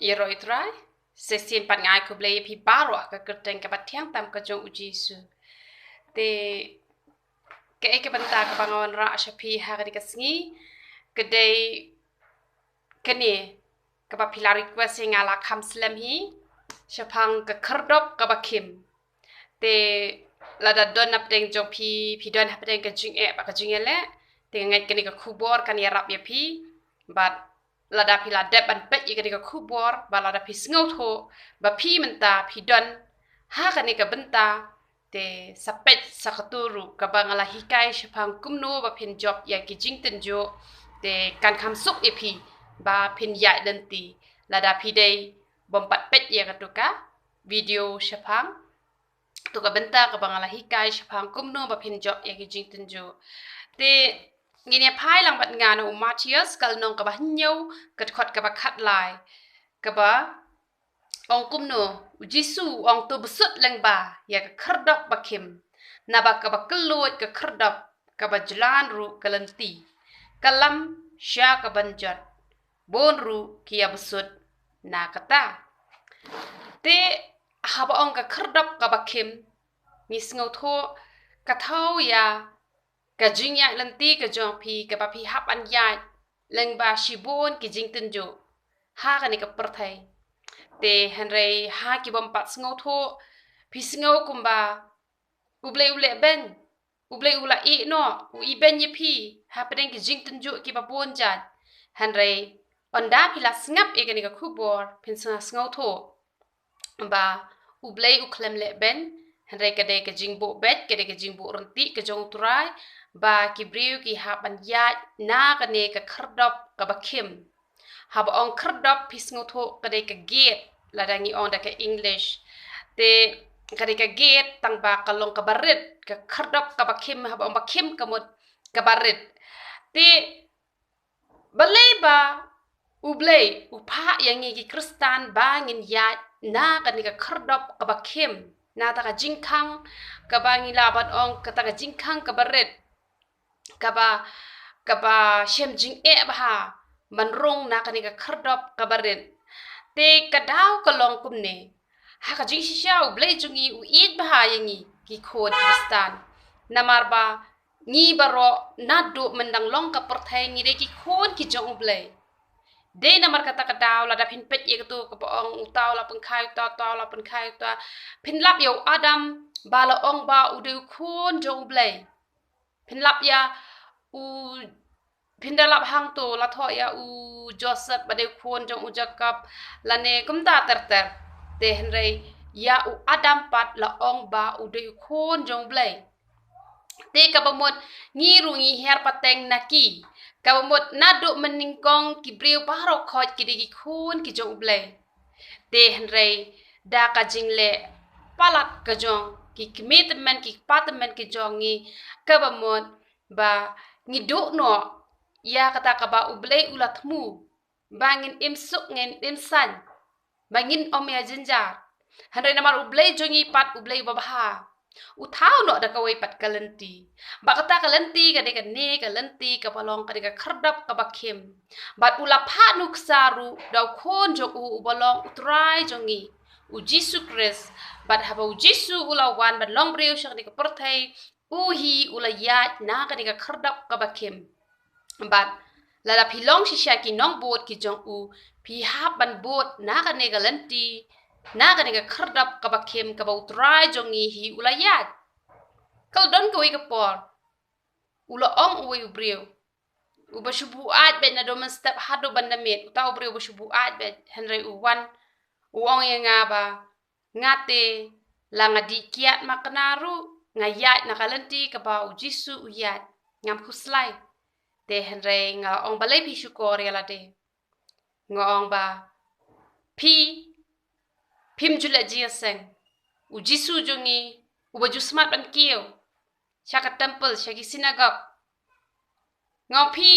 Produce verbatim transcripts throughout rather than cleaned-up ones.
Ïaroh ïa u Trai. Shisien pat nga ai khublei ïa phi baroh ha ka kyrteng kaba thiang tam ka jong u Jisu. Te kaei ka bynta kaba nga wanrah sha phi ha kane ka sngi, ka dei kane kaba phi la request ïa nga la kham slem hi, shaphang ka khyrdop kaba khim. Te lada don hapdeng jong phi, phi don hapdeng ka jingeh bad ka jingïaleh, te nga ngeit kane ka khubor kan ïarap ïa phi. Bad lada phi la dep ban peit ïa kane ka khubor, bad lada phi sngewthuh ba phi mynta phi don ha kane ka bynta, te sa peit sa katto ruh kaba nga la hikai shaphang kumno ba phin jop ïa ki jingtynjuh, te kan kham suk ïa phi ba phin ïaid lynti. Lada phi dei bym pat peit ïa kato ka video shaphang kato ka bynta kaba nga la hikai shaphang kumno ba phin jop ïa ki jingtynjuh. Te ngin ïa phai lang bad nga na u Mathaios ka lynnong kaba hynñiew, ka dkhot kaba khatlai, kaba ong kumno, u Jisu u ong, to bsut lyngba ïa ka khyrdop ba khim, naba kaba kylluid ka khyrdop, kaba jlan ruh ka lynti, ka lam sha ka ban jot, bun ruh ki ïa bsut na kata. Te haba ong ka khyrdop kaba khim, ngi sngewthuh ka thaw ïa ka jingïaid lynti ka jong phi kaba phi hap ban ïaid lyngba shibun ki jingtynjuh ha kane ka pyrthei. Te hynrei ha ki bym pat sngewthuh, phi sngew kumba U Blei u leh beiñ, U Blei u la ïeh noh, u ibeiñ ïa phi hapdeng ki jingtynjuh kiba bun jait. Hynrei ynda phi la sngap ïa kane ka khubor, phin sa sngewthuh ba U Blei u khlem leh beiñ, hynrei ka dei ka jingbuh beit, ka dei ka jingbuh ryntih ka jong u Trai ba ki briew ki hap ban ïaid na kane ka khyrdop kaba khim. Haba ong khyrdop phi sngewthuh ka dei ka gate, lada ngi ong da ka English. Te ka dei ka gate tang ba ka long kaba rit, ka khyrdop kaba khim, haba ong ba khim ka mut kaba rit. Te balei ba U Blei u phah ïa ngi ki Khristan ba ngin ïaid na kane ka khyrdop kaba khim, na kata ka jingkhang kaba ngi lah ban ong kata ka jingkhang kaba rit, kaba, kaba shem jingeh bha ban rung na kane ka khyrdop kaba rit. Te ka daw ka long kumne, ha ka jingshisha U Blei jong ngi u ïeit bha ïa ngi ki khun Khristan. Namar ba ngi baroh naduh myndang long ka pyrthei ngi dei ki khun ki jong U Blei. Dei namar kata ka daw lada phin peit ïa kato kaba ong uta u la pynkha uta, uta u la pynkha uta, phin lap ïa u Adam ba la ong ba u dei u khun jong U Blei. Phin lap ïa u, phin da lap hangto la thoh ïa u Joseph ba dei u khun jong u Jakob, lane kumta ter ter. Te hynrei ïa u Adam pat la ong ba u dei u khun jong U Blei. Te kaba mut ngi ruh ngi hiar pateng na ki. Kaba mut naduh mynnyngkong ki briew baroh khoit ki dei ki khun ki jong U Blei. Te hynrei da ka jingleh palat ka jong ki kmie tymmen ki kpa tymmen ki jong ngi, kaba mut ba ngi duh noh ïa kata kaba U Blei u la thmu ba ngin im suk ngin im saiñ, ba ngin ym ïa jynjar. Hynrei namar U Blei jong ngi pat U Blei uba bha, u thaw noh da kawei pat ka lynti. Ba kata ka lynti ka dei kane ka lynti kaba long ka dei ka khyrdop kaba khim. Bad u la phah nuksa ruh da u khun jong u uba long u Trai jong ngi, u Jisu Khrist. Bad haba u Jisu u la wan ban long briew sha kane ka pyrthei, u hi u la ïaid na kane ka khyrdop kaba khim. Bad lada phi long shisha ki nongbud ki jong u, phi hap ban bud na kane ka lynti, na kane ka khyrdop kaba khim kaba u Trai jong ngi hi u la ïaid. Ka la don kawei ka por, u la ong uwei u briew uba shu buaid beit naduh mynstep haduh ban da miet, uta u briew uba shu buaid beit, hynrei u wan u ong ïa nga ba nga te la nga dih kiad makna ruh, nga ïaid na ka lynti kaba u Jisu u ïaid, ngam khuslai. Te hynrei nga ong balei phi shukor ïa lade? Nga ong ba phi phim ju leh jingïaseng. U Jisu jong ngi uba ju smat ban kiew sha ka temple, sha ki synagogue. Nga ong phi,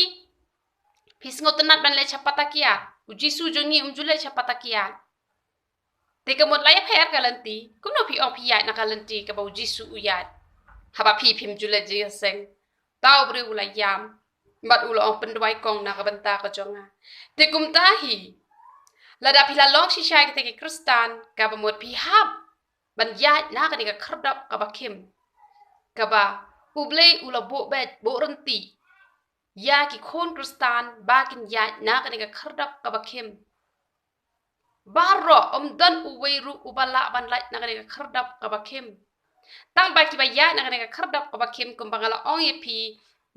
phi sngewtynnat ban leit sha pata kiad. U Jisu jong ngi um ju leit sha pata kiad. Te ka mut la ïapher ka lynti, kumno phi ong phi ïaid na ka lynti kaba u Jisu u ïaid? Haba phi phim ju leh jingïaseng. Uta u briew u la ïam bad u la ong pynduwai kong na ka bynta ka jong nga. Te kumta hi, Lada phi la long shisha kita ki Khristan, kaba mut phi hap ban ïaid na kane ka khyrdop kaba khim, kaba U Blei u la buh beit, buh ryntih ïa ki khun Khristan ba kin ïaid na kane ka khyrdop kaba khim. Baroh, ym don uwei ruh uba lah ban lait na kane ka khyrdop kaba khim. Tang ba kiba ïaid na kane ka khyrdop kaba khim, kumba nga la ong ïa phi,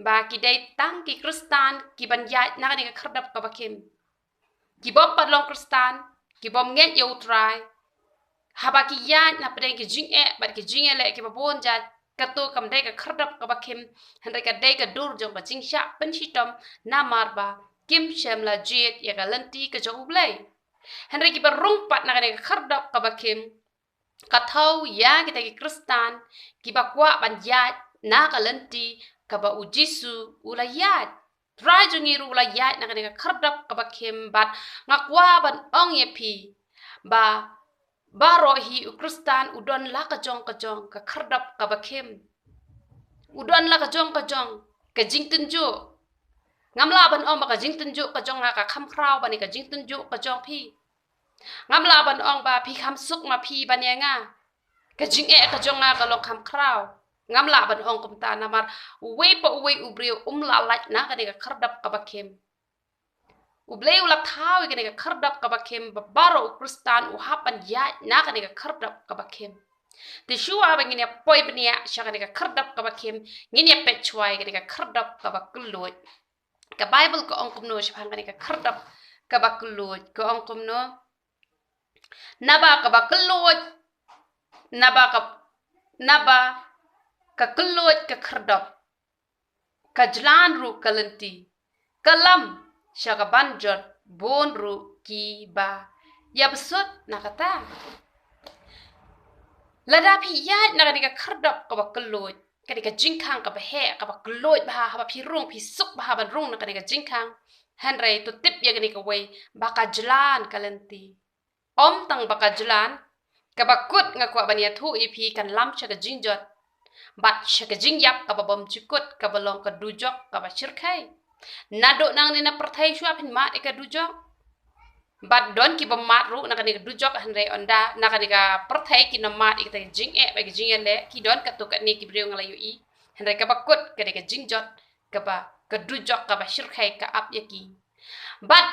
ba ki dei tang ki Khristan kiban ïaid na kane ka khyrdop kaba khim. Ki bym pat long Khristan, ki bym ngeit ïa U Trai, haba ki ïaid na pdeng ki jingeh bad ki jingïaleh kiba bun jait, kato kam dei ka khyrdop kaba khim, hynrei ka dei ka dur jong ka jingshah pynshitom, namar ba kim shym la jied ïa ka lynti ka jong U Blei. Hynrei kiba rung pat na kane ka khyrdop kaba khim, ka thew ïa kita ki Khristan kiba kwah ban ïaid na ka lynti kaba U Jisu u la ïaid. Trai jong ngi ruh u la ïaid na kane ka khyrdop kaba khim, bad nga kwah ban ong ïa phi ba baroh hi u Khristan u don la ka jong ka jong ka khyrdop kaba khim. U don la ka jong ka jong ka jingtynjuh. Ngam lah ban ong ba ka jingtynjuh ka jong nga ka kham khraw ban ïa ka jingtynjuh ka jong phi. Ngam lah ban ong ba phi kham suk ma phi ban ïa nga. Ka jingeh ka jong nga ka long kham khraw. Ngam lah ban ong kumta, namar uwei pa uwei u briew um lah lait na kane ka khyrdop kaba khim. U Blei u la thew ïa kane ka khyrdop kaba khim, ba baroh u Khristan u hap ban ïaid na kane ka khyrdop kaba khim. Te shuwa ba ngin ïa poi bniah sha kane ka khyrdop kaba khim, ngin ïa peit shuwa ïa kane ka khyrdop kaba kylluid. Ka Baibl ka ong kumno shaphang kane ka khyrdop kaba kylluid? Ka ong kumno? Naba kaba kylluid, naba ka, naba ka kylluid ka khyrdop, ka jlan ruh ka lynti, ka lam sha ka ban jot bun ruh kiba ïabsut na kata. Lada phi ïaid na kane ka khyrdop kaba kylluid, kane ka jingkhang kaba heh, kaba kylluid bha, haba phi rung phi suk bha ban rung na kane ka jingkhang. Hynrei to tip ïa kane kawei, ba ka jlan ka lynti. Ym tang ba ka jlan, kaba kut nga kwah ban ïathuh ïa phi kan lam sha ka jingjot bad sha ka jingïap kaba bym jukut, kaba long ka dujok kaba shyrkhei. Naduh nangne na pyrthei shuwa phin mad ïa ka dujok. Bad don kiba mad ruh na kane ka dujok, hynrei ynda na kane ka pyrthei kin ym mad ïa kata ka jingeh bad ka jingïaleh, ki don katto katne ki briew nga la ïohi. Hynrei kaba kut ka dei ka jingjot, kaba ka dujok kaba shyrkhei ka ap ïa ki. Bad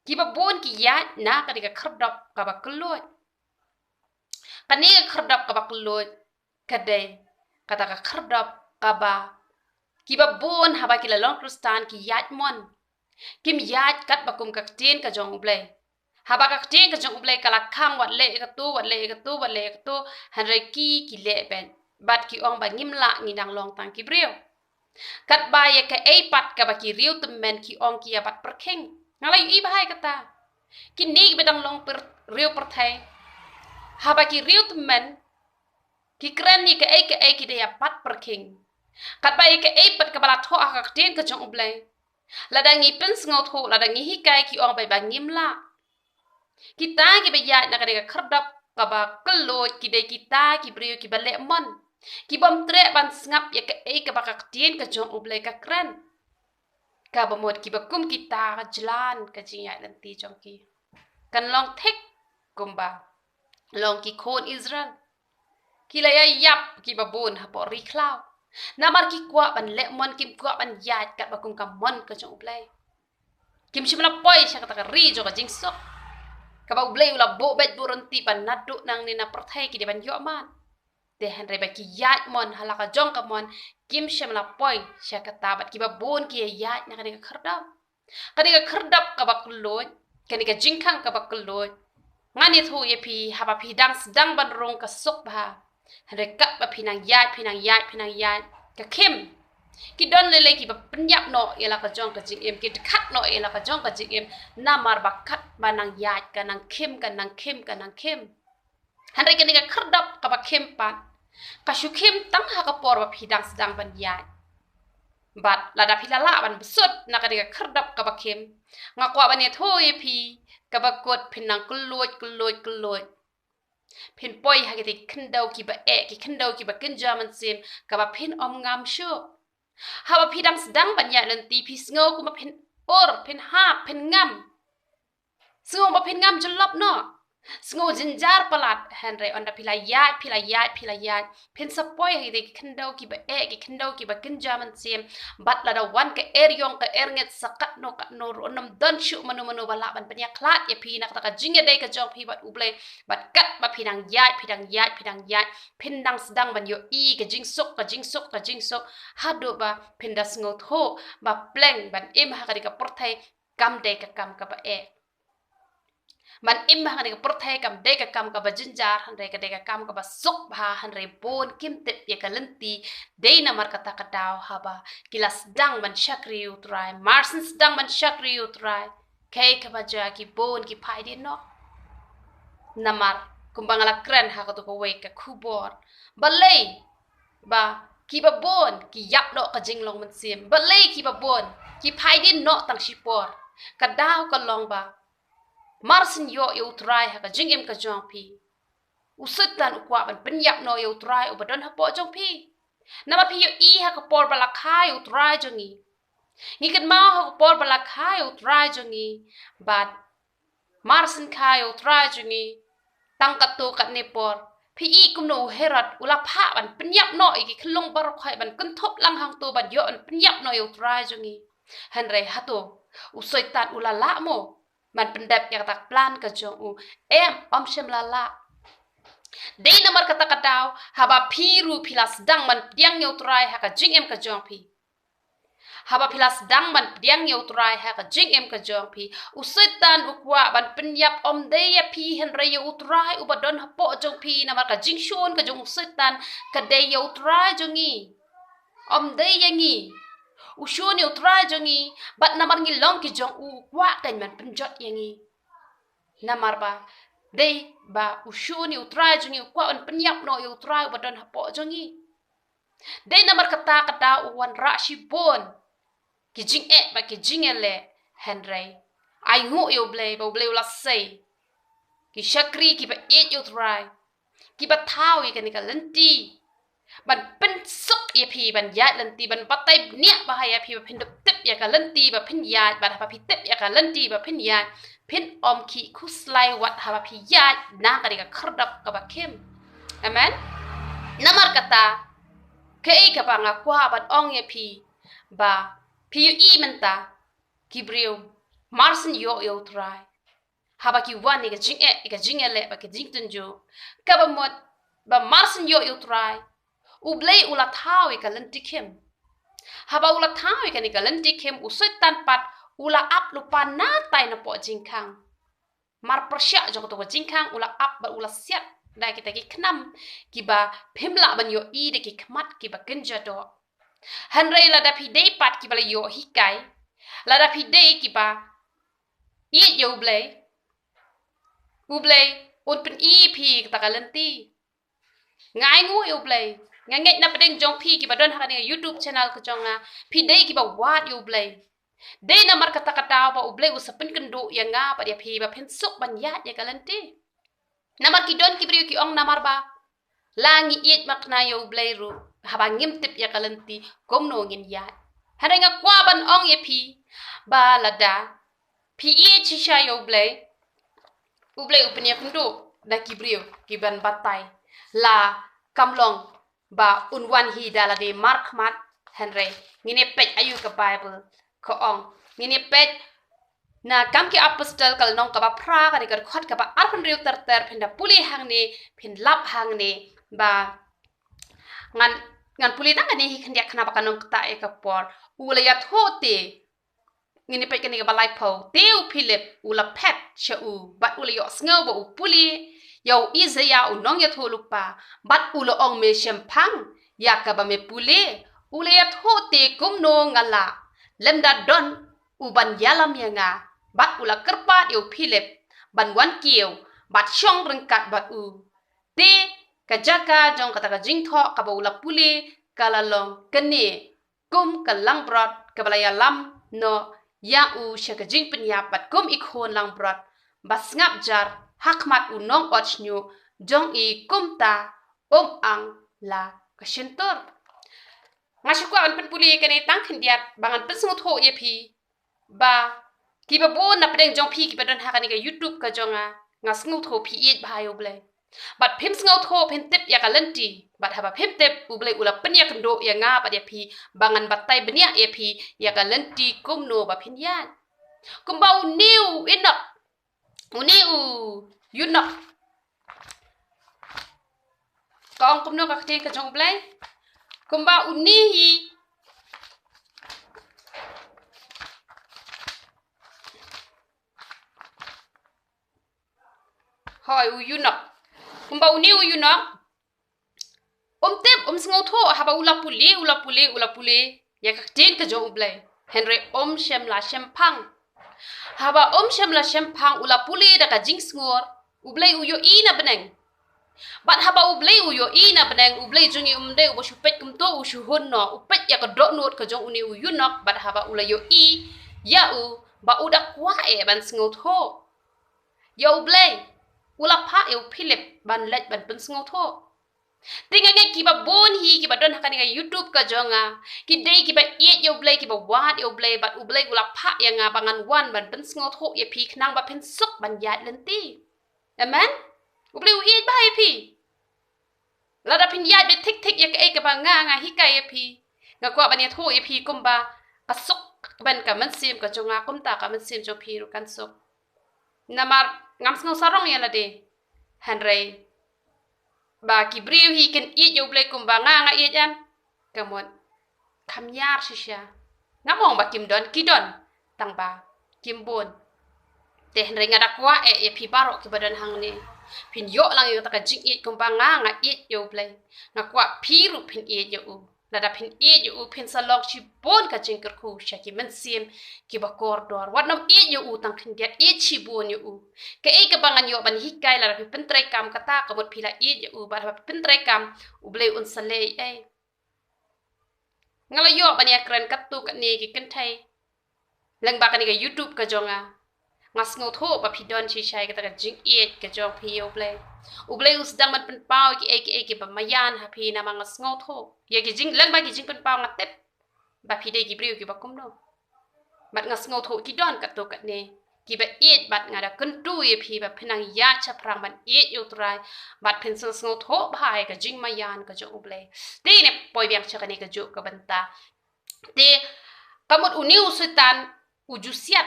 kiba bun ki ïaid na kane ka khyrdop kaba kylluid. Kane ka khyrdop kaba kylluid ka dei kata ka khyrdop kaba kiba bun haba ki la long Khristan ki ïaid mon. Kim ïaid katba kum ka ktien ka jong U Blei. Haba ka ktien ka jong U Blei ka la khang, wat leh ïa kato, wat leh ïa kato, wat leh ïa kato, hynrei ki, ki leh beit. Bad ki ong ba ngim lah, ngi dang long tang ki briew. Katba ïa kaei pat kaba ki riew tymmen ki ong ki ïa bat pyrkhing. Nga la ïohi bha ïa kata. Kine kiba dang long pyrthei, riew pyrthei, haba ki riew tymmen ki kren ïa kaei kaei ki da ïa bat pyrkhing. Katba ïa kaei pat kaba la thoh ha ka ktien ka jong U Blei, lada ngi pynsngewthuh, lada ngi hikai, ki ong beit ba ngim lah. Kita kiba ïaid na kane ka khyrdop kaba kylluid ki dei kita ki briew kiba leh mon, ki bym treh ban sngap ïa kaei kaba ka ktien ka jong U Blei ka kren. Kaba mut kiba kum kita, ka jlan ka jingïaid lynti jong ki kan long thik kumba long ki khun Israel. Ki la ïa ïap kiba bun hapoh ri khlaw, namar ki kwah ban leh mon, kim kwah ban ïaid katba kum ka mon ka jong U Blei. Kim shym la poi sha kata ka ri jong ka jingsuk, kaba U Blei u la buh beit buh ryntih ba naduh nangne na pyrthei ki dei ban ïoh mad. Te hynrei ba ki ïaid mon ha la ka jong ka mon, kim shym la poi sha kata, bad kiba bun ki ïa ïaid na kane ka khyrdop. Kane ka khyrdop kaba kylluid, kane ka jingkhang kaba kylluid, ngan ïathuh ïa phi, haba phi dang sdang ban rung ka suk bha. Hynrei katba phi nang ïaid, phi nang ïaid, phi nang ïaid, ka khim. Ki don lei lei kiba pynïap noh ïa la ka jong ka jingim, ki dkhat noh ïa la ka jong ka jingim, namar ba katba nang ïaid ka nang khim, ka nang khim, ka nang khim. Hynrei kane ka khyrdop kaba khim pat ka shu khim tang ha ka por ba phi dang sdang ban ïaid. Bad lada phi la lah ban bsut na kane ka khyrdop kaba khim, nga kwah ban ïathuh ïa phi, kaba kut phin nang kylluid, kylluid, kylluid. Phin poi ha kita ki khyndew kiba eh, ki khyndew kiba kynja mynsiem, kaba phin ym ngam shuh. Haba phi dang sdang ban ïaid lynti, phi sngew kumba phin ur, phin hap, phin ngam. Sngew ba phin ngam jyllop noh. Sngew jynjar palat, hynrei ynda phi la ïaid, phi la ïaid, phi la ïaid, phin sa poi ha ki khyndew kiba eh, ki khyndew kiba kynja mynsiem. Bad lada wan ka eriong ka erngeit sa katno katno ruh, ym don shuh mano mano ba lah ban pynïakhlad ïa phi na kata ka jingïadei ka jong phi bad U Blei. Bad katba phi dang ïaid, phi dang ïaid, phi dang ïaid, phin dang sdang ban ïohi ka jingsuk, ka jingsuk, ka jingsuk, haduh ba phin da sngewthuh ba pleng ban im ha kane ka pyrthei kam dei ka kam kaba eh. Ban im ha kane ka pyrthei kam dei ka kam kaba jynjar, hynrei ka dei ka kam kaba suk bha, hynrei bun kim tip ïa ka lynti. Dei namar kata ka daw haba ki la sdang ban shakri ïa U Trai, mar syn sdang ban shakri ïa U Trai, kaei kaba jia, ki bun ki phai dien noh. Namar kumba nga la kren ha kato kawei ka khubor, balei ba kiba bun ki ïap noh ka jinglong mynsiem, balei kiba bun ki phai dien noh tang shipor? Ka daw ka long ba mar syn ïoh ïa U Trai ha ka jingim ka jong phi, u Soitan u kwah ban pynïap noh ïa U Trai uba don hapoh jong phi. Namar phi ïohi ha ka por ba la kha ïa U Trai jong ngi, ngi kynmaw ha ka por ba la kha ïa U Trai jong ngi, bad mar syn kha ïa U Trai jong ngi, tang katto katne por, phi i kumno u Herod u la phah ban pynïap noh ïa ki khyllung baroh khoit, ban kynthup lang hangto ban ïoh ban pynïap noh ïa U Trai jong ngi. Hynrei hato u Soitan u la lah mo ban pyndep ïa kata ka plan ka jong u? Em, ym shym la lah. Dei namar kata ka daw haba phi ruh phi la sdang ban pdiang ïa U Trai ha ka jingim ka jong phi, haba phi la sdang ban pdiang ïa U Trai ha ka jingim ka jong phi, u Soitan u kwah ban pynïap ym dei ïa phi hynrei ïa U Trai uba don hapoh jong phi. Namar ka jingshun ka jong u Soitan ka dei ïa U Trai jong ngi, ym dei ïa ngi. U shun ïa U Trai jong ngi, bad namar ngi long ki jong u, u kwah kan ban pynjot ïa ngi. Namar ba dei ba u shun ïa U Trai jong ngi, u kwah ban pynïap noh ïa U Trai uba don hapoh jong ngi. Dei namar kata ka daw u wanrah shibun ki jingeh bad ki jingeh leh, hynrei ai nguh ïa U Blei ba U Blei u la sei ki shakri kiba ïeit ïa U Trai, kiba thaw ïa kane ka lynti ban pynsuk ïa phi ban ïaid lynti, ban batai bniah bha ïa phi ba phin dup tip ïa ka lynti ba phin ïaid, bad haba phi tip ïa ka lynti ba phin ïaid, phin ym khih khuslai wat haba phi ïaid na kane ka khyrdop kaba khim. Amen. Namar kata, kaei kaba nga kwah ban ong ïa phi, ba phi ïohi mynta ki briew mar syn ïoh ïa U Trai, haba ki wan ïa ka jingeh, ïa ka jingeh leh bad ka jingtynjuh, kaba mut ba mar syn ïoh ïa U Trai, U Blei u la thaw ïa ka lynti khim. Haba u la thaw ïa kane ka lynti khim, u Soitan pat u la ap lypa na tai na poh jingkhang. Mar pyrshah jong kato ka jingkhang u la ap bad u la siat da kita ki khnam kiba phim lah ban ïohi da ki khmat kiba kynja doh. Hynrei lada phi dei pat kiba la ïoh hikai, lada phi dei kiba ïeit ïa U Blei, U Blei un pyni phi kata ka lynti. Nga ai nguh ïa U Blei. Nga ngeit na pdeng jong phi kiba don ha kane ka YouTube channel ka jong nga, phi dei kiba wad ïa U Blei. Dei namar kata ka daw ba U Blei u sa pynkynduh ïa nga bad ïa phi ba phin suk ban ïaid ïa ka lynti. Namar ki don ki briew ki ong namar ba la ngi ïeit makna ïa U Blei ruh, haba ngim tip ïa ka lynti kumno ngin ïaid. Hynrei nga kwah ban ong ïa phi ba lada phi ïeit shisha ïa U Blei, U Blei u pynïakynduh da ki briew kiban batai. La kam long ba un wan hi da lade markhmat, hynrei ngin ïa peit aïu ka Baibl ka ong. Ngin ïa peit na Kam ki Apostol ka lynnong kaba phra, ka dei ka dkhot kaba arphew hynriew ter ter. Phin da pule hangne, phin lap hangne. Ba ngan, ngan pule tang kane hi khyndiat khnang ba kan ym ktah ïa ka por. U la ïathuh te, ngin ïa peit kane kaba laiphew. Te u Philip u la phet sha u bad u la ïohsngew ba u pule ïa u Isaiah u nongïathuhlypa, bad u la ong, me shemphang ïa kaba me pule? U la ïathuh te, kumno nga lah, lymda don uban ïalam ïa nga? Bad u la kyrpad ïa u Philip ban wan kiew bad shong ryngkat bad u. Te ka jaka jong kata ka jingthoh kaba u la pule ka la long kane: Kum ka langbrot kaba la ïalam noh ïa u sha ka jingpynïap, bad kum i khun langbrot ba sngap jar ha khmat u nongot shñiuh jong i, kumta um ang la ka shyntur. Nga shu kwah ban pynpule kane tang khyndiat ba ngan pynsngewthuh ïa phi ba Kiba bun na pdeng jong phi kiba don ha kane ka YouTube ka jong nga, nga sngewthuh phi ïeit bha ïa U Blei. Bad phim sngewthuh phin tip ïa ka lynti. Bad haba phim tip, U Blei u la pynïakynduh ïa nga bad ïa phi, ba ngan batai bniah ïa phi ïa ka lynti kumno ba phin ïaid. Kumba une u Enok, une u Enok. Ka ong kumno ka ktien ka jong U Blei? Kumba une hi. Hooid, u Enok. Kumba une u Enok. Um tip, um sngewthuh, haba u la pule, u la pule, u la pule ïa ka ktien ka jong U Blei. Hynrei um shym la shemphang. Haba um shym la shemphang, u la pule da ka jingsngur, U Blei u ïohi na bneng. Bad haba U Blei u ïohi na bneng, U Blei jong ngi um dei uba shu peit kumto, u shu hun noh, u peit ïa ka dohnud ka jong une u Enok, bad haba u la ïohi ïa u ba u da kwah eh ban sngewthuh ïa U Blei, u la phah ïa u Philip ban leit ban pynsngewthuh. Te nga ngeit kiba bun hi kiba don ha kane ka YouTube ka jong nga, ki dei kiba ïeit ïa U Blei, kiba wad ïa U Blei, bad U Blei u la phah ïa nga ba ngan wan ban pynsngewthuh ïa phi khnang ba phin suk ban ïaid lynti. Amen. U Blei u ïeit bha ïa phi. Lada phin ïaid beit thik thik ïa kaei kaba nga nga hikai ïa phi, nga kwah ban ïathuh ïa phi kumba ka suk ban ka mynsiem ka jong nga, kumta ka mynsiem jong phi ruh kan suk. Namar ngam sngew sarong ïa lade. Hynrei ba ki briew hi kin ïeit ïa U Blei kumba nga nga ïeit, em? Ka mut kham ïar shisha. Ngam ong ba kim don, ki don, tang ba kim bun. Te hynrei nga da kwah eh ïa phi baroh kiba don hangne, phin ïoh lang ïa kata ka jingïeit kumba nga nga ïeit ïa U Blei. Nga kwah phi ruh phin ïeit ïa u. Lada phin ïeit ïa u, phin sa long shibun ka jingkyrkhu sha ki mynsiem kiba kordor. Wat nym ïeit ïa u tang khyndiat, ïeit shibun ïa u. Kaei kaba ngan ïoh ban hikai, lada phi pyntreikam kata, ka mut phi la ïeit ïa u, bad haba phi pyntreikam, U Blei un sa leh ei ei. Nga la ïoh ban ïakren katto katne ki kynthei lyngba kane ka YouTube ka jong nga. Nga sngewthuh ba phi don shisha ïa kata ka jingïeit ka jong phi ïa U Blei. U Blei u sdang ban pynpaw ïa kiei kiei kiba maïan ha phi, namar nga sngewthuh ïa ki jing, lyngba ki jingpynpaw nga tip ba phi dei ki briew kiba kumno. Bad nga sngewthuh ki don katto katne kiba ïeit, bad nga da kyntu ïa phi ba phin nang ïaid shaphrang ban ïeit ïa U Trai, bad phin sa sngewthuh bha ïa ka jingmaïan ka jong U Blei. Te ne poi biang sha kane kajuh ka bynta. Te ka mut une u Soitan u ju siat,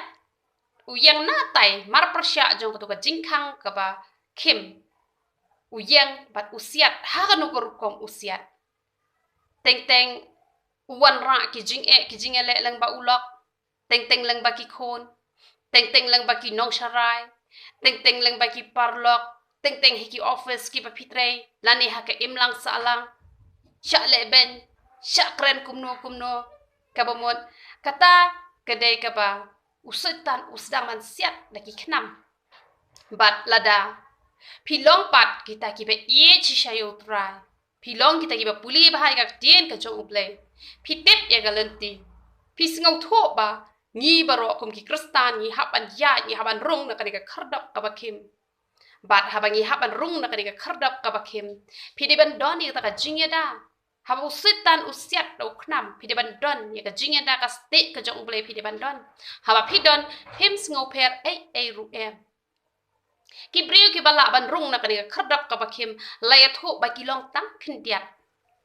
u ïeng na tai marpyrshah jong kato ka jingkhang kaba khim. U ïeng bad u siat, ha kano ka rukom u siat. Teng teng u wanrah ki jingeh ki jingïaleh lyngba u lok. Teng teng lyngba ki khun. Teng teng lyngba ki nongsharai. Teng teng lyngba ki paralok. Teng teng ha ki office kiba phi trei, lane ha ka imlang sahlang. Shah lehbeiñ, shah kren kumno kumno. Kaba mut kata ka dei kaba u Soitan u sdang ban siat da ki khnam. Bad lada phi long pat kita kiba ïeit shisha ïa U Trai, phi long kita kiba pule bha ïa ka ktien ka jong U Blei, phi tip ïa ka lynti, phi sngewthuh ba ngi baroh kum ki Khristan ngi hap ban ïaid, ngi hap ban rung na kane ka khyrdop kaba khim. Bad haba ngi hap ban rung na kane ka khyrdop kaba khim, phi dei ban don ïa kata ka jingïada. Haba u Soitan u siat da u khnam, phi dei ban don ïa ka jingïada, ka stieh ka jong U Blei phi dei ban don. Haba phi don, phim sngewpher ei ei ruh em. Ki briew kiba lah ban rung na kane ka khyrdop kaba khim, la ïathuh ba ki long tang khyndiat.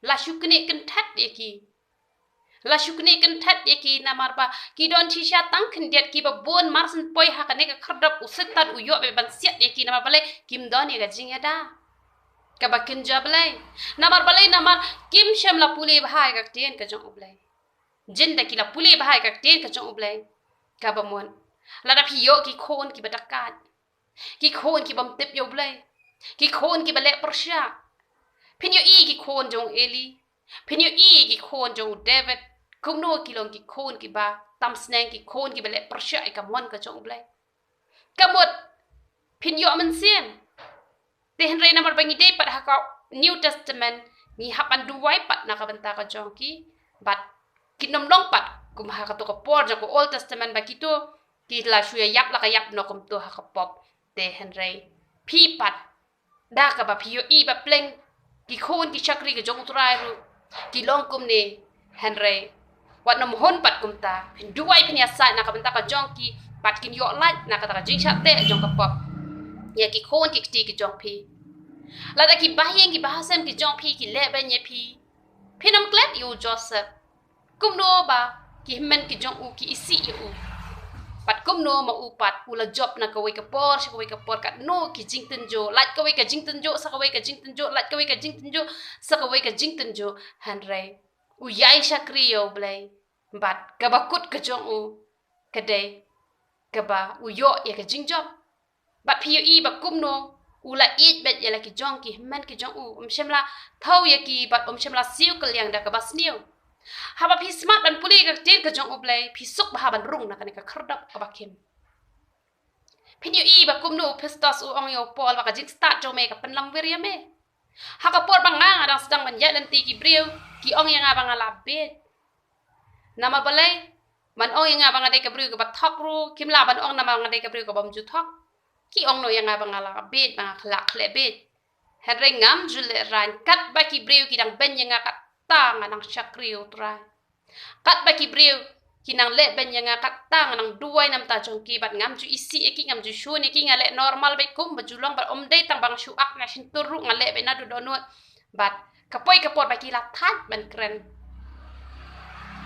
La shu knieh kynthet ïa ki. La shu knieh kynthet ïa ki namar ba ki don shisha tang khyndiat, kiba bun mar syn poi ha kane ka khyrdop u Soitan u ïoh beit ban siat ïa ki, namar balei? Kim don ïa ka jingïada kaba kynja Blei. Namar balei? Namar kim shym la pule bha ïa ka ktien ka jong U Blei. Jin da ki la pule bha ïa ka ktien ka jong U Blei, kaba mut lada phi ïoh ki khun kiba dakaid, ki khun ki bym tip ïa U Blei, ki khun kiba leh pyrshah. Phin ïohi ki khun jong u Eli, phin ïohi ki khun jong u David, kumno ki long ki khun kiba tam sneng, ki khun kiba leh pyrshah ïa ka mon ka jong U Blei. Ka mut phin ïoh mynsiem. Te hynrei namar ba ngi dei pat ha ka New Testament, ngi hap ban duwai pat na ka bynta ka jong ki. Bad kin ym long pat kum ha kato ka por jong ka Old Testament ba kito ki la shu ïa ïap la ka ïap noh kumto ha ka pop. Te hynrei phi pat da kaba phi ïohi ba pleng ki khun ki shakri ka jong U Trai ruh ki long kumne. Hynrei wat nym hun pat kumta, phin duwai, phin ïasaid na ka bynta ka jong ki. Bad kin ïoh lait na kata ka jingshah teh jong ka pop ïa ki khun ki kti ki jong phi. Lada ki bahaïing ki bahasem ki jong phi ki leh beiñ ïa phi, phin ym klet ïa u Joseph. Kumno ba ki hynmen ki jong u ki isih ïa u. Bad kumno ma u pat u la jop na kawei ka por sha kawei ka por, katno ki jingtynjuh, lait kawei ka jingtynjuh sa kawei ka jingtynjuh, lait kawei ka jingtynjuh sa kawei ka jingtynjuh. Hynrei u ïai shakri ïa U Blei. Bad kaba kut ka jong u ka dei kaba u ïoh ïa ka jingjop. Bad phi ïohi ba kumno u la ïeit beit ïa la ki jong ki hynmen ki jong u, um shym la thaw ïa ki bad um shym la siew kylliang da kaba sniew. Haba phi smat ban pule ïa ka ktien ka jong U Blei, phi suk bha ban rung na kane ka khyrdop kaba khim. Phin ïohi ba kumno u Festus u ong ïa u Paul ba ka jingstad jong me ka pynlong wir ïa me. Ha ka por ba nga nga dang sdang ban ïaid lynti, ki briew ki ong ïa nga ba nga la bieit. Namar balei? Man ong ïa nga ba nga dei ka briew kaba thok ruh, kim lah ban ong namar nga dei ka briew kaba ym ju thok. Ki ong noh ïa nga ba nga la bieit, ba nga la khleh bieit. Hynrei ngam ju lehraiñ, katba ki briew ki dang beiñ ïa nga katta nga nang shakri ïa U Trai. Katba ki briew ki nang leh beiñ ïa nga katta nga nang duwai na bynta jong ki, bad ngam ju isih ïa ki, ngam ju shun ïa ki, nga leh normal beit kumba ju long, bad ym dei tang ba nga shu ak na shyntur ruh, nga leh beit naduh dohnud. Bad ka poi ka por ba ki la thait ban kren.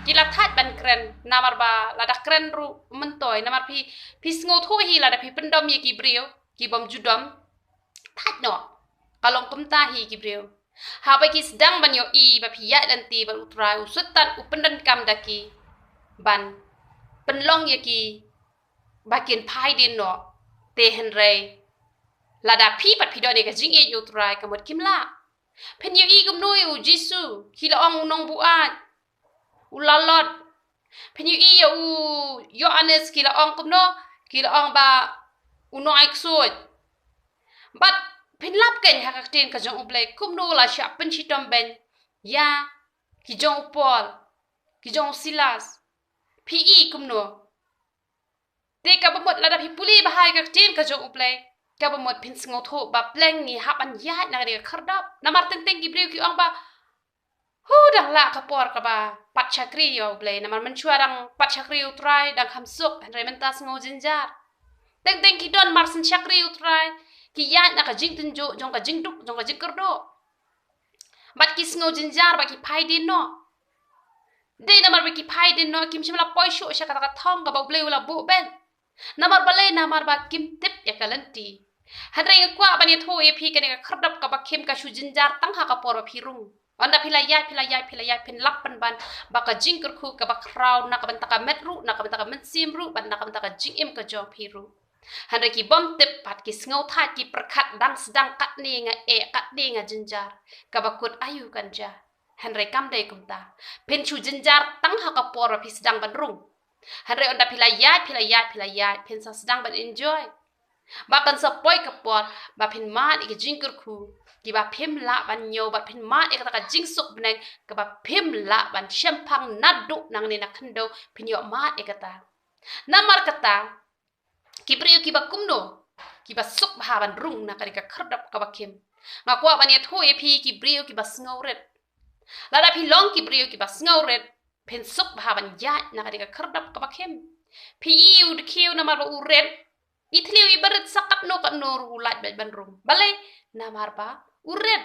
Ki la thait ban kren, namar ba lada kren ruh ym myntoi, namar phi, phi sngewthuh hi lada phi pyndom ïa ki briew ki bym ju dom. Thait noh. Ka long kumta hi ki briew. Haba ki sdang ban ïohi ba phi ïaid lynti bad U Trai, u Soitan u pyndonkam da ki ban pynlong ïa ki ba kin phai dien noh. Te hynrei lada phi pat phi don ïa ka jingïeit ïa U Trai, ka mut kim lah. Phin ïohi kumno ïa u Jisu, ki la ong u nongbuaid, u lalot. Phin ïohi ïa u Ïoannis, ki la ong kumno, ki la ong ba u nongai ksuid. Bad phin lap keiñ ha ka ktien ka jong U Blei kumno la shah pynshitom beiñ ïa ki jong u Paul, ki jong u Silas. Phi i kumno? Te kaba mut lada phi pule bha ïa ka ktien ka jong U Blei, kaba mut phin sngewthuh ba pleng ngi hap ban ïaid na ka dei ka khyrdop. Namar teng teng ki briew ki ong ba, hu, dang lah ka por kaba pat shakri ïa U Blei. Namar mynshuwa dang pat shakri ïa U Trai dang kham suk, hynrei mynta sngew jynjar. Teng teng ki don mar shen shakri ïa U Trai, ki ïaid na ka jingtynjuh jong ka jingduk jong ka jingkyrduh. Bad ki sngew jynjar bad ki phai dien noh. Dei namar ba ki phai dien noh, kim shym la poi shuh sha kata ka thong kaba U Blei u la buh beiñ. Namar balei? Namar ba kim tip ïa ka lynti. Hynrei nga kwah ban ïathuh ïa phi, kane ka khyrdop kaba khim ka shu jynjar tang ha ka por ba phi rung. Ynda phi la ïaid, phi la ïaid, phi la ïaid, phin lap pynban ba ka jingkyrkhu kaba khraw na ka bynta ka met ruh, na ka bynta ka mynsiem ruh, bad na ka bynta ka jingim ka jong phi ruh. Hynrei ki bym tip pat, ki sngewthait, ki pyrkhat dang sdang katne nga eh, katne nga jynjar, kaba kut aïu kan jia. Hynrei kam dei kumta. Phin shu jynjar tang ha ka por ba phi sdang ban rung. Hynrei ynda phi la ïaid, phi la ïaid, phi la ïaid, phin sa sdang ban enjoy. Ba kan sa poi ka por ba phin mad ïa ka jingkyrkhu kiba phim lah ban ñiew, ba phin mad ïa kata ka jingsuk bneng kaba phim lah ban shemphang naduh nangne na khyndew, phin ïoh mad ïa kata. Namar kata, ki briew kiba kumno, kiba suk bha ban rung na kane ka khyrdop kaba khim. Nga kwah ban ïathuh ïa phi ki briew kiba sngewrit. Lada phi long ki briew kiba sngewrit, phin suk bha ban ïaid na kane ka khyrdop kaba khim. Phi i u dkhiew namar ba u rit, i thliew i barit sa katno katno ruh u lait beit ban rung. Balei? Namar ba u rit.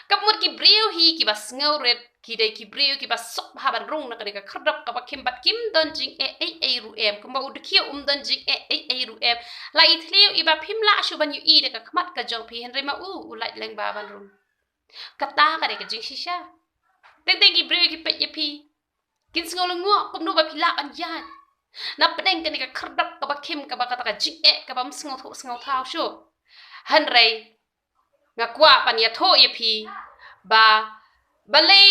Ka mut ki briew hi kiba sngewrit, ki dei ki briew kiba suk bha ban rung na kane ka khyrdop kaba khim, bad kim don jingeh ei ei ruh em. Kumba u dkhiew um don jingeh ei ei ruh em. La i thliew iba phim lah shuh ban ïohi da ka khmat ka jong phi, hynrei ma u u lait lyngba ban rung. Kata ka dei ka jingshisha. Teng teng ki briew ki peit ïa phi, kin sngew lyngngoh kumno ba phi lah ban ïaid na pdeng kane ka khyrdop kaba khim, kaba kata ka jingeh kaba ym sngewthuh sngewthaw shuh. Hynrei nga kwah ban ïathuh ïa phi ba balei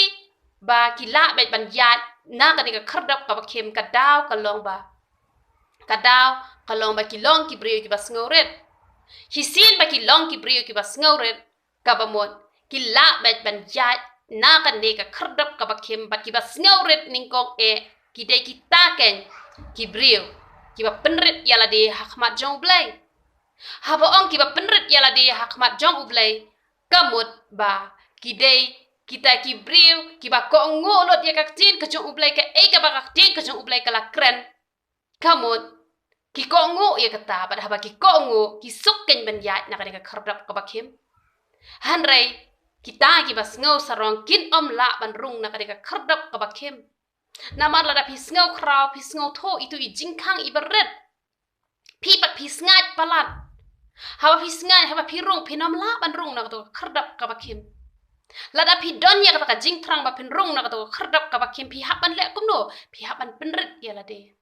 ba ki lah beit ban ïaid na kane ka khyrdop kaba khim. Ka daw ka long ba, ka daw ka long ba ki long ki briew kiba sngewrit. Shisien ba ki long ki briew kiba sngewrit, kaba mut ki lah beit ban ïaid na kane ka khyrdop kaba khim, bad kiba sngewrit nyngkong eh ki dei kita keiñ ki briew kiba pynrit ïa lade ha khmat jong U Blei. Haba ong kiba pynrit ïa lade ha khmat jong U Blei, ka mut ba ki dei kita ki briew kiba kohnguh lut ïa ka ktien ka jong U Blei, kaei kaba ka ktien ka jong U Blei ka la kren. Ka mut Ki kohnguh ïa kata, bad haba ki kohnguh, ki suk kein ban ïaid na kane ka khyrdop kaba khim. Hynrei kita kiba sngew sarong kin ym lah ban rung na kane ka khyrdop kaba khim. Namar lada phi sngew khraw, phi sngewthuh ïa itu i jingkhang iba rit, phi pat phi sngaid palat. Haba phi sngaid, haba phi rung, phin ym lah ban rung na kato ka khyrdop kaba khim. Lada phi don ïa kata ka jingthrang ba phin rung na kato ka khyrdop kaba khim, phi hap ban leh kumno? Phi hap ban pynrit ïa lade.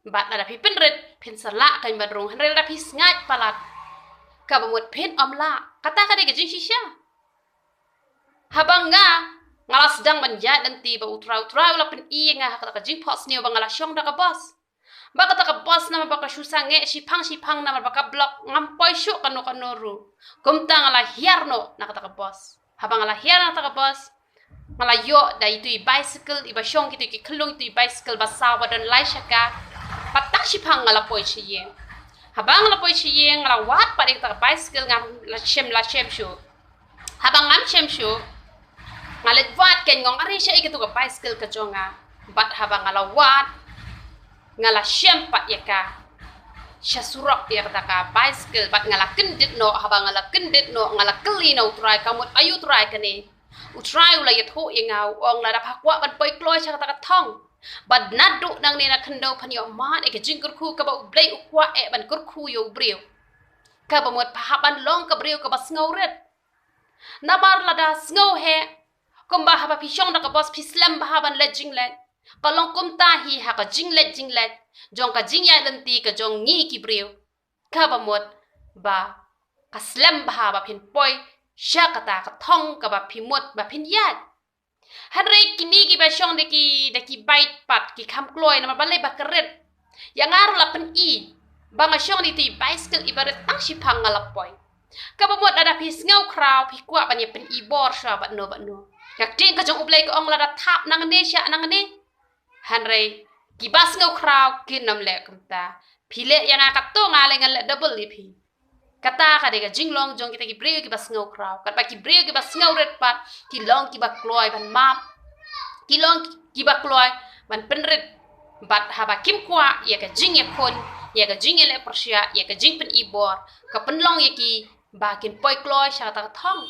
Bad lada phi pynrit, phin sa lah kein ban rung, hynrei lada phi sngaid palat, kaba mut phin ym lah. Kata ka dei ka jingshisha. Haba nga, nga la sdang ban ïaid lynti bad U Trai, U Trai u la pyni ïa nga ha kata ka jingphohsniew ba nga la shong da ka bos. Ba kata ka bos namar ba ka shu sangeh shiphang shiphang namar ba ka block, ngam poi shuh kano kano ruh. Kumta nga la hiar noh na kata ka bos. Haba nga la hiar na kata ka bos, nga la ïoh da itu i bicycle iba shong kito ki khyllung, itu i bicycle ba saw ba don lai shaka. Bad tang shiphang nga la poi sha ïing. Haba nga la poi sha ïing, nga la wad pat ïa kata ka bicycle, ngam la shem, la shem shuh. Haba ngam shem shuh, nga leit wad kein, nga ong are shaei kato ka bicycle ka jong nga. Bad haba nga la wad, nga la shem pat ïa ka sha surok ïa kata ka bicycle, bad nga la kyndit noh. Haba nga la kyndit noh, nga la kylli na U Trai, ka mut, ai U Trai, kane. U Trai u la ïathuh ïa nga, u ong lada pha kwah ban poi kloi sha kata ka thong, bad naduh nangne na khyndew phan ïoh mad ïa ka jingkyrkhu kaba U Blei u kwah eh ban kyrkhu ïa u briew, kaba mut pha hap ban long ka briew kaba sngewrit. Namar lada sngew heh, kumba haba phi shong da ka bos phi slem bha ban leit jingleit. Ka long kumta hi ha ka jingleit jingleit jong ka jingïaid lynti ka jong ngi ki briew, kaba mut ba ka slem bha ba phin poi sha kata ka thong kaba phi mut ba phin ïaid. Hynrei kine kiba shong da ki, da ki bike pat ki kham kloi namar balei? Ba ka rit. Ïa nga ruh la pyni ba nga shong da itu i bicycle iba rit, tang shiphang nga la poi. Kaba mut lada phi sngew khraw, phi kwah ban ïa pyni bor shuwa bad no bad no. Ka ktien ka jong U Blei ka ong lada thap nangne shah nangne. Hynrei kiba sngew khraw kin ym leh kumta. Phi leh ïa nga katto, nga leh, ngan leh double ïa phi. Kata ka dei ka jinglong jong kita ki briew kiba sngew khraw. Katba ki briew kiba sngewrit pat ki long kiba kloi ban map, ki long kiba kloi ban pynrit. Bad haba kim kwah ïa ka jingïakhun, ïa ka jingïaleh pyrshah, ïa ka jingpyni bor, ka pynlong ïa ki ba kin poi kloi sha kata ka thong.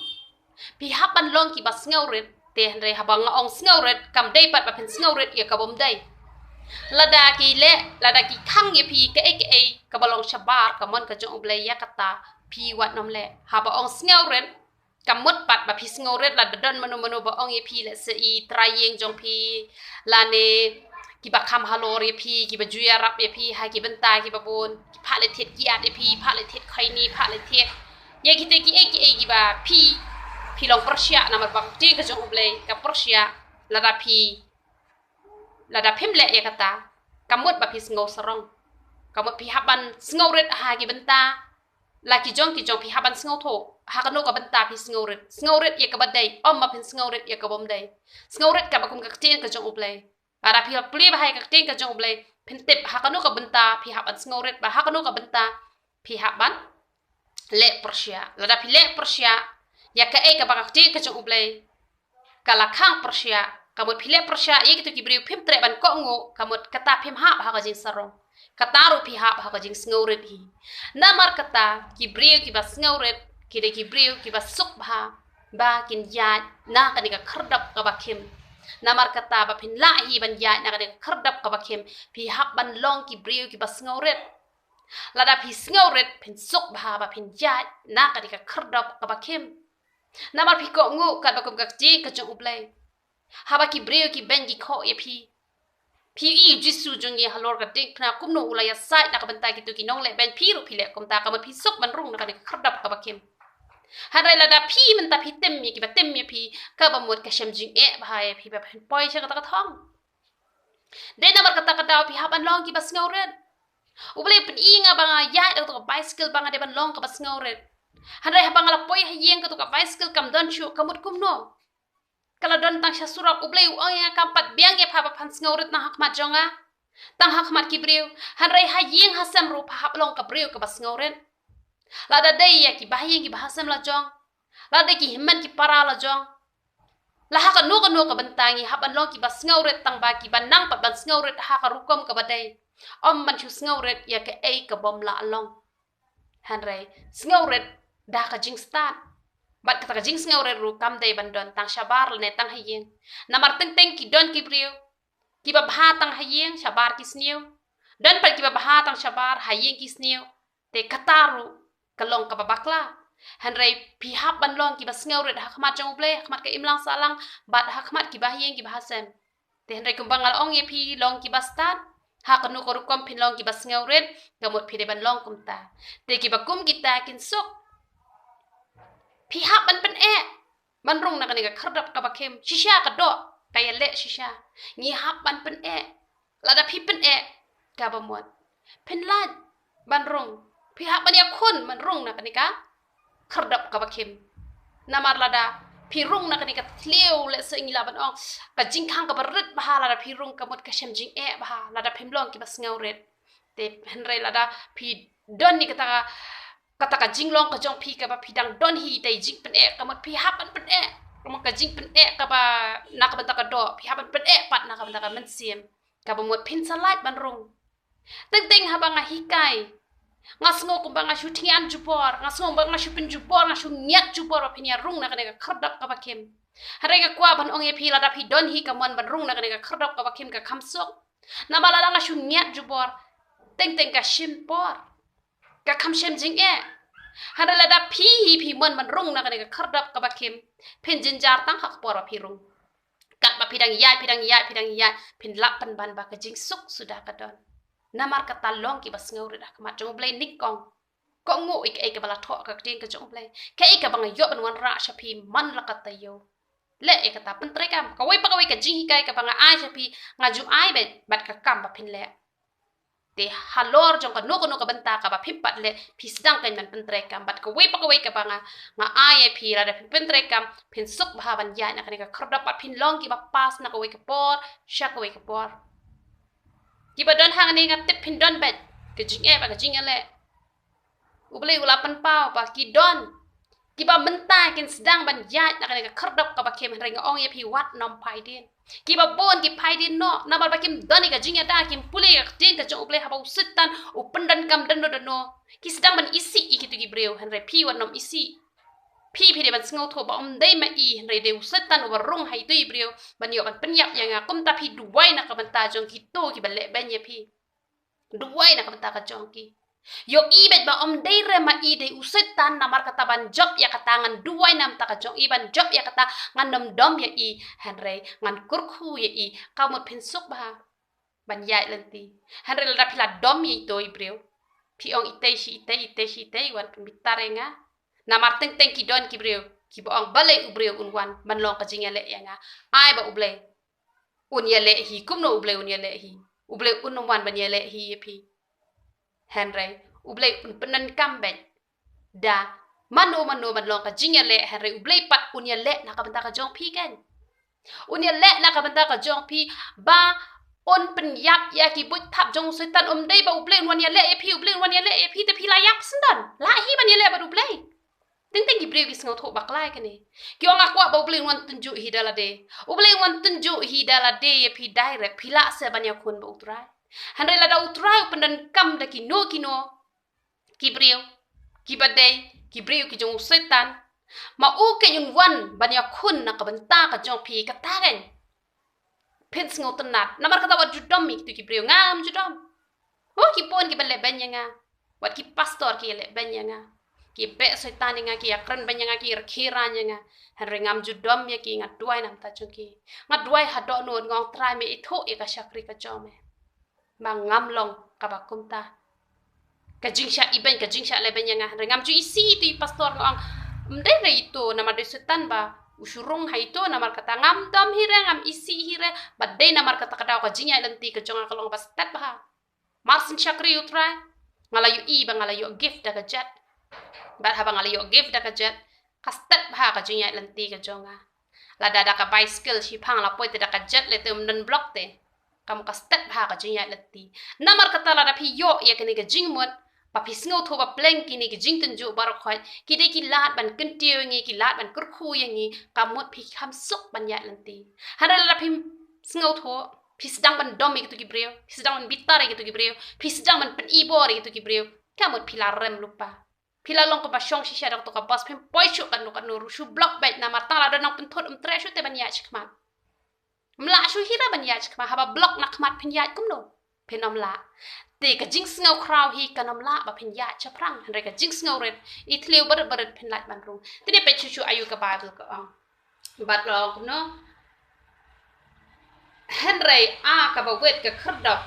Phi hap ban long kiba sngewrit. Te hynrei haba nga ong sngewrit, kam dei pat ba phin sngewrit ïa ka bym dei. Lada ki leh, lada ki khang ïa phi kaei kaei kaba long shabar ka mon ka jong U Blei, ïa kata phi wat nym leh. Haba ong sngewrit, kam mut pat ba phi sngewrit lada don mano mano ba ong ïa phi, lehse i trai ïing jong phi, lane kiba kham halor ïa phi, kiba ju ïarap ïa phi ha ki bynta kiba bun, ki phah leit thied kiad ïa phi, phah leit thied khoini, phah leit thied ïa kita kiei kiei kiba phi, phi long pyrshah. Namar ba ka ktien ka jong U Blei ka pyrshah, lada phi, lada phim leh ïa kata, ka mut ba phi sngew sarong. Ka mut phi hap ban sngewrit ha ki bynta la ki jong ki jong, phi hap ban sngewthuh ha kano ka bynta phi sngewrit. Sngewrit ïa kaba dei, ym ba phin sngewrit ïa ka bym dei. Sngewrit kaba kum ka ktien ka jong U Blei. Lada phi la pule bha ïa ka ktien ka jong U Blei, phin tip ha kano ka bynta phi hap ban sngewrit, bad ha kano ka bynta phi hap ban leh pyrshah. Lada phi leh pyrshah ïa kaei kaba ka ktien ka jong U Blei ka la khang pyrshah, ka mut phi leh pyrshah ïa kito ki briew, phim treh ban kohnguh, ka mut kata phim hap ha ka jingsarong. Kata ruh phi hap ha ka jingsngewrit hi. Namar kata ki briew kiba sngewrit ki dei ki briew kiba suk bha ba kin ïaid na kane ka khyrdop kaba khim. Namar kata ba phin lah hi ban ïaid na kane ka khyrdop kaba khim, phi hap ban long ki briew kiba sngewrit. Lada phi sngewrit, phin suk bha ba phin ïaid na kane ka khyrdop kaba khim. Namar phi kohnguh katba kum ka ktien ka jong U Blei. Haba ki briew ki beiñ ki khoh ïa phi, phi ïohi U Jisu jong ngi halor ka diengphna kumno u la ïasaid na ka bynta kito ki nongleh beiñ, phi ruh phi leh kumta, ka mut phi suk ban rung na kane ka khyrdop kaba khim. Hynrei lada phi mynta phi tim ïa kiba tim ïa phi, kaba mut ka shem jingeh bha ïa phi ba phin poi sha kata ka thong. Dei namar kata ka daw phi hap ban long kiba sngewrit. U Blei u pyni ïa nga ba nga ïaid da kato ka bicycle ba nga dei ban long kaba sngewrit. Hynrei haba nga la poi ha ïing, kato ka bicycle kam don shuh, ka mut kumno? Ka la don tang sha surok. U Blei u ong ïa nga kam pat biang ïa pha ba phan sngewrit tang ha khmat jong nga, tang ha khmat ki briew. Hynrei ha ïing ha sem ruh pha hap long ka briew kaba sngewrit. Lada dei ïa ki bahaïing ki bahasem la jong, lada dei ki hynmen ki para la jong, la ha kano kano ka bynta ngi hap ban long kiba sngewrit, tang ba kiba nang pat ban sngewrit ha ka rukom kaba dei. Ym ban shu sngewrit ïa kaei ka bym lah long. Hynrei sngewrit da ka jingstad. Bad kata ka jingsngewrit ruh kam dei ban don tang shabar lane tang ha ïing. Namar teng teng ki don ki briew kiba bha tang ha ïing, shabar ki sniew. Don pat kiba bha tang shabar, ha ïing ki sniew. Te kata ruh ka long kaba bakla. Hynrei phi hap ban long kiba sngewrit ha khmat jong U Blei, ha khmat ka imlang sahlang, bad ha khmat kiba ha ïing kiba ha sem. Te hynrei kumba nga la ong ïa phi, long kiba stad ha kano ka rukom, phin long kiba sngewrit, ka mut phi dei ban long kumta. Te kiba kum kita kin suk. Phi hap ban pyneh ban rung na kane ka khyrdop kaba khim. Shisha ka doh ka ïaleh shisha. Ngi hap ban pyneh. Lada phi pyneh, kaba mut phin lait ban rung. Phi hap ban ïakhun ban rung na kane ka khyrdop kaba khim. Namar lada phi rung na kane ka thliew, lehse ngi lah ban ong, ka jingkhang kaba rit bha, lada phi rung ka mut ka shem jingeh bha lada phim long kiba sngewrit. Te hynrei lada phi don ïa kata ka, kata ka jinglong ka jong phi kaba phi dang don hi da i jingpyneh, ka mut phi hap ban pyneh. Ka mut ka jingpyneh kaba na ka bynta ka doh, phi hap ban pyneh pat na ka bynta ka mynsiem. Kaba mut phin sa lait ban rung. Teng teng haba nga hikai, nga sngew kumba nga shu thngian jubor, nga sngew kumba nga shu pynjubor, nga shu ngiat jubor ba phin ïa rung na kane ka khyrdop kaba khim. Hynrei nga kwah ban ong ïa phi, lada phi don hi ka mon ban rung na kane ka khyrdop kaba khim, ka kham suk. Namar lada nga shu ngiat jubor, teng teng ka shim por, ka kham shem jingeh. Hynrei lada phi hi phi mon ban rung na kane ka khyrdop kaba khim, phin jynjar tang ha ka por ba phi rung. Katba phi dang ïaid, phi dang ïaid, phi dang ïaid, phin lap pynban ba ka jingsuk suda ka don. Namar kata long kiba sngewrit ha khmat jong U Blei nyngkong. Kohnguh ïa kaei kaba la thoh ka ktien ka jong U Blei. Kaei kaba nga ïoh ban wanrah sha phi man la ka taïew. Leh ïa kata, pyntreikam. Kawei pa kawei ka jinghikai kaba nga ai sha phi, nga ju ai beit bad ka kam ba phin leh. Te halor jong kano kano ka bynta kaba phim pat leh, phi sdang kein ban pyntreikam. Bad kawei pa kawei kaba nga, nga ai ïa phi, lada phi pyntreikam, phin suk bha ban ïaid na kane ka khyrdop bad phin long kiba pass na kawei ka por sha kawei ka por. Kiba don hangne nga tip phin don beit ka jingeh bad ka jingïaleh. U Blei u la pynpaw ba ki don kiba mynta kin sdang ban ïaid na kane ka khyrdop kaba khim, hynrei nga ong ïa phi, wat nym phai dien. Kiba bun ki phai dien noh namar ba kim don ïa ka jingïada, kim pule ïa ka ktien ka jong U Blei, haba u Soitan u pyndonkam dano dano, ki sdang ban isih ïa kito ki briew. Hynrei phi wat nym isih. Phi, phi dei ban sngewthuh ba ym dei ma i, hynrei dei u Soitan uba rung ha ito i briew ban ïoh ban pynïap ïa nga. Kumta phi duwai na ka bynta jong kito kiba lehbeiñ ïa phi. Duwai na ka bynta ka jong ki. Ïohi beit ba ym dei re ma i, dei u Soitan, namar kata ban jop ïa kata ngan duwai na ka bynta ka jong i, ban jop ïa kata ngan nym dom ïa i, hynrei ngan kyrkhu ïa i. Ka mut phin suk bha ban ïaid lynti. Hynrei lada phi la dom ïa ito i briew, phi ong itei shi itei, itei shi itei, wan pynbitar ïa nga. Namar teng teng ki don ki briew kiba ong balei u briew un wan ban long ka jingïaleh ïa nga. Ai ba U Blei un ïaleh hi, kumno U Blei un ïaleh hi? U Blei un nym wan ban ïaleh hi ïa phi. Hynrei U Blei un pyndonkam beit da mano mano ban long ka jingïaleh, hynrei U Blei pat un ïaleh na ka bynta ka jong phi kein. Un ïaleh na ka bynta ka jong phi ba un pynïap ïa ki buit thap jong u Soitan. Ym dei ba U Blei un wan ïaleh ïa phi, U Blei un wan ïaleh ïa phi te phi la ïap syndon. Lah hi ban ïaleh bad U Blei. Teng teng ki briew ki sngewthuh bakla ïa kane. Ki ong, nga kwah ba U Blei un wan tynjuh hi da lade. U Blei un wan tynjuh hi da lade ïa phi direct, phi lah se ban ïakhun bad U Trai. Hynrei lada U Trai u pyndonkam da kino kino ki briew kiba dei ki briew ki jong u Soitan, ma u kein un wan ban ïakhun na ka bynta ka jong phi, kata kein phin sngewtynnat. Namar kata wat ju dom ïa kito ki briew, ngam ju dom. Oh, ki bun kiba lehbeiñ ïa nga. Wat ki pastor ki lehbeiñ ïa nga. Ki beh Soitan ïa nga, ki ïakren beiñ ïa nga, ki rkhie rain ïa nga. Hynrei ngam ju dom ïa ki, nga duwai na ka bynta jong ki. Nga duwai haduh nud, nga ong, Trai, me ithuh ïa ka shakri ka jong me ba ngam long kaba kumta. Ka jingshah ibeiñ, ka jingshah lehbeiñ ïa nga. Hynrei ngam ju isih ïa ito i pastor, nga ong, ym dei re ito, namar dei Soitan ba u shu rung ha ito, namar kata ngam dom hi re, ngam isih hi re. Bad dei namar kata ka daw ka jingïaid lynti ka jong nga ka long ba stet bha. Mar syn shakri ïa U Trai, nga la ïohi ba nga la ïoh gift da ka jet. Bad haba nga la ïoh gift da ka jet, ka stet bha ka jingïaid lynti ka jong nga. Lada da ka bicycle shiphang la poi te da ka jet lei te ym don block te, ka mut ka stet bha ka jingïaid lynti. Namar kata lada phi ïoh ïa kane ka jingmut ba phi sngewthuh ba pleng kine ki jingtynjuh baroh khoit ki dei ki lad ban kyntiew ïa ngi, ki lad ban kyrkhu ïa ngi, ka mut phi kham suk ban ïaid lynti. Hynrei lada phim sngewthuh, Phi sdang ban dom ïa kito ki briew, phi sdang ban bitar ïa kito ki briew, phi sdang ban pynibor ïa kito ki briew. Ka mut phi la rem lypa. Phi la long kumba shong shisha da kato ka bos, phim poi shuh katno katno ruh, shu block beit namar tang la don nongpynthut, ym treh shuh te ban ïaid shakhmat. Ym lah shuh hi ruh ban ïaid shakhmat, haba block na khmat phin ïaid kumno? Phin ym lah. Te ka jingsngew khraw hi kan ym lah ba phin ïaid shaphrang, hynrei ka jingsngew rit, i thliew barit barit phin lait ban rung. Te dei peit shuh shuh aïu ka Baibl ka ong. Bad la ong kumno? Hynrei a kaba wit ka khyrdop.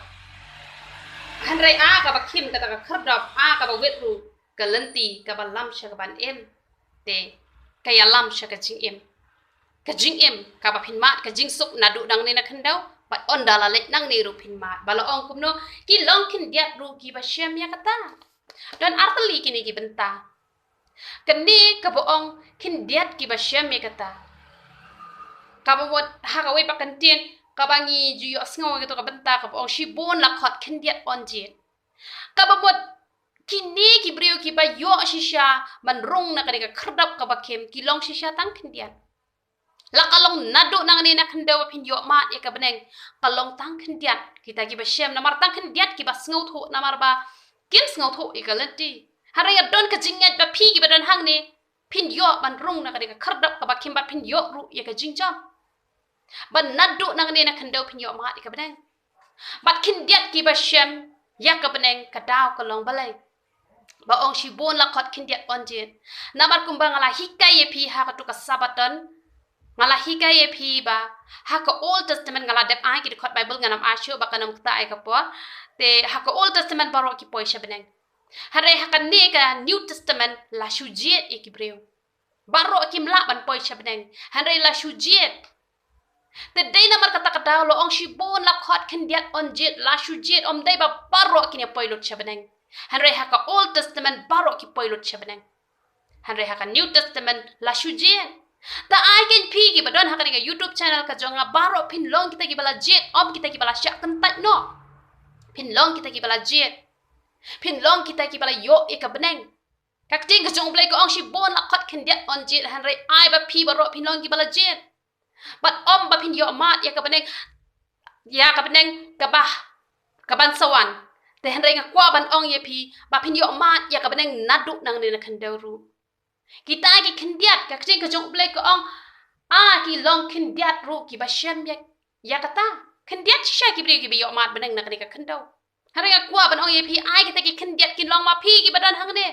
Hynrei a kaba khim kata ka khyrdop, a kaba wit ruh ka lynti kaba lam sha kaban im. Te ka ïalam sha ka jingim. Ka jingim kaba phin mad, ka jingsuk naduh nangne na khyndew, bad ynda la leit nangne ruh phin mad. Ba la ong kumno? Ki long khyndiat ruh kiba shem ïa kata. Don artylli kine ki bynta. Kane kaba ong khyndiat kiba shem ïa kata. Kaba mut ha kawei pat ka ktien kaba ngi ju ïohsngew ïa kato ka bynta kaba ong shibun la khot khyndiat yn jied. Kaba mut kine ki briew kiba ïoh shisha ban rung na kane ka khyrdop kaba khim, ki long shisha tang khyndiat. La ka long naduh nangne na khyndew ba phin ïoh mad ïa ka bneng, ka long tang khyndiat kita kiba shem, namar tang khyndiat kiba sngewthuh, namar ba kim sngewthuh ïa ka lynti. Hynrei ka don ka jingngeit ba phi kiba don hangne phin ïoh ban rung na kane ka khyrdop kaba khim bad phin ïoh ruh ïa ka jingjop. Ba naduh nangne na khyndew phin ïoh mad ïa ka bneng. Bad khyndiat kiba shem ïa ka bneng ka daw ka long balei? Ba ong shibun la khot khyndiat yn jied. Namar kumba nga la hikai ïa phi ha kato ka Sabbaton, nga la hikai ïa phi ba ha ka Old Testament, nga la dep ai ki dkhot Baibl, ngam ai shuh ba kan ym ktah ïa ka por. Te ha ka Old Testament baroh ki poi sha bneng. Hynrei ha kane ka New Testament la shu jied ïa ki briew. Baroh kim lah ban poi sha bneng, hynrei la shu jied. Te dei namar kata ka daw la ong shibun la khot khyndiat yn jied, la shu jied, ym dei ba baroh kin ïa poi lut sha bneng. Hynrei ha ka Old Testament baroh ki poi lut sha bneng. Hynrei ha ka New Testament la shu jied. Ta ai kein phi kiba don ha kane ka YouTube channel ka jong nga, baroh phin long kita kiba la jied, ym kita kiba la shah kyntait noh. Phin long kita kiba la jied. Phin long kita kiba la ïoh ïa ka bneng. Ka ktien ka jong U Blei ka ong shibun la khot khyndiat yn jied, hynrei ai ba phi baroh phin long kiba la jied. Bad ym ba phin ïoh mad ïa ka bneng, ïa ka bneng kaba, kaban sa wan. Te hynrei nga kwah ban ong ïa phi ba phin ïoh mad ïa ka bneng naduh nangne na khyndew ruh. Kita ki khyndiat, ka ktien ka jong U Blei ka ong, a ki long khyndiat ruh kiba shem ïa, ïa kata. Khyndiat shisha ki briew kiba ïoh mad bneng na kane ka khyndew. Hynrei nga kwah ban ong ïa phi, ai kita ki khyndiat kin long ma phi kiba don hangne.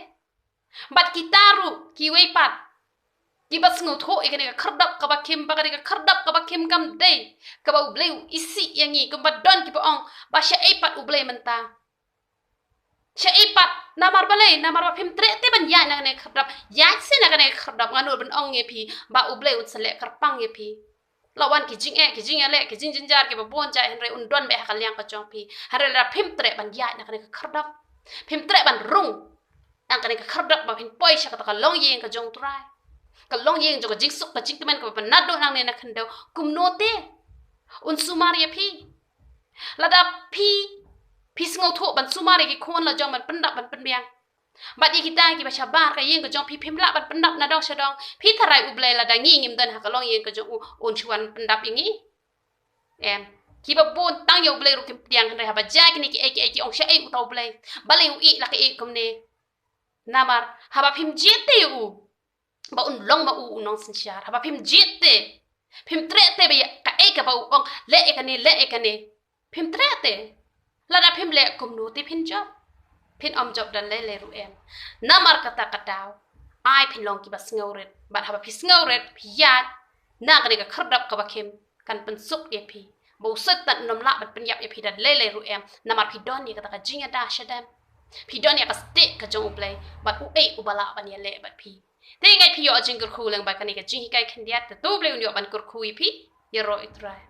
Bad kita ruh kiwei pat kiba sngewthuh ïa kane ka khyrdop kaba khim, ba kane ka khyrdop kaba khim kam dei kaba U Blei u isih ïa ngi, kumba don kiba ong ba shaei pat U Blei mynta. Shaei pat, namar balei? Namar ba phim treh te ban ïaid na kane ka khyrdop. Ïaid seh na kane ka khyrdop, nga nud ban ong ïa phi ba U Blei un sa leh kyrpang ïa phi. La wan ki jingeh, ki jingïaleh, ki jingjynjar kiba bun jait, hynrei un don beit ha ka liang ka jong phi. Hynrei lada phim treh ban ïaid na kane ka khyrdop, phim treh ban rung na kane ka khyrdop ba phin poi sha kata ka longïing ka jong U Trai, ka longïing jong ka jingsuk ka jingkmen kaba naduh nangne na khyndew, kumno te un sumar ïa phi? Lada phi, phi sngewthuh ban sumar ïa ki khun la jong ban pyndap ban pynbiang. Bad ïa kita kiba shabar ka ïing ka jong phi, phim lah ban pyndap na dong sha dong. Phi tharai U Blei lada ngi ngim don ha ka longïing ka jong u, un shu wan pyndap ïa ngi? Em. Kiba bun tang ïa U Blei ruh kim pdiang, hynrei haba jia kine kiei kiei ki ong shaei uta U Blei. Balei u ïeh la ka ïeh kumne? Namar haba phim jied te ïa u ba un long ma u u nongsynshar, haba phim jied te, phim treh te ba ïa kaei kaba u ong, leh ïa kane, leh ïa kane, phim treh te. Lada phim leh, kumno te phin jop? Phin ym jop da lei lei ruh em. Namar kata ka daw, ai phin long kiba sngewrit. Bad haba phi sngewrit, phi ïaid na kane ka khyrdop kaba khim, kan pynsuk ïa phi. Ba u Soitan un ym lah ban pynïap ïa phi da lei lei ruh em. Namar phi don ïa kata ka jingïada shadem. Phi don ïa ka stieh ka jong U Blei bad uei uba lah ban ïaleh bad phi. Te nga ngeit phi ïoh jingkyrkhu lyngba kane ka jinghikai khyndiat, te to U Blei un ïoh ban kyrkhu ïa phi. Ïaroh ïa U Trai.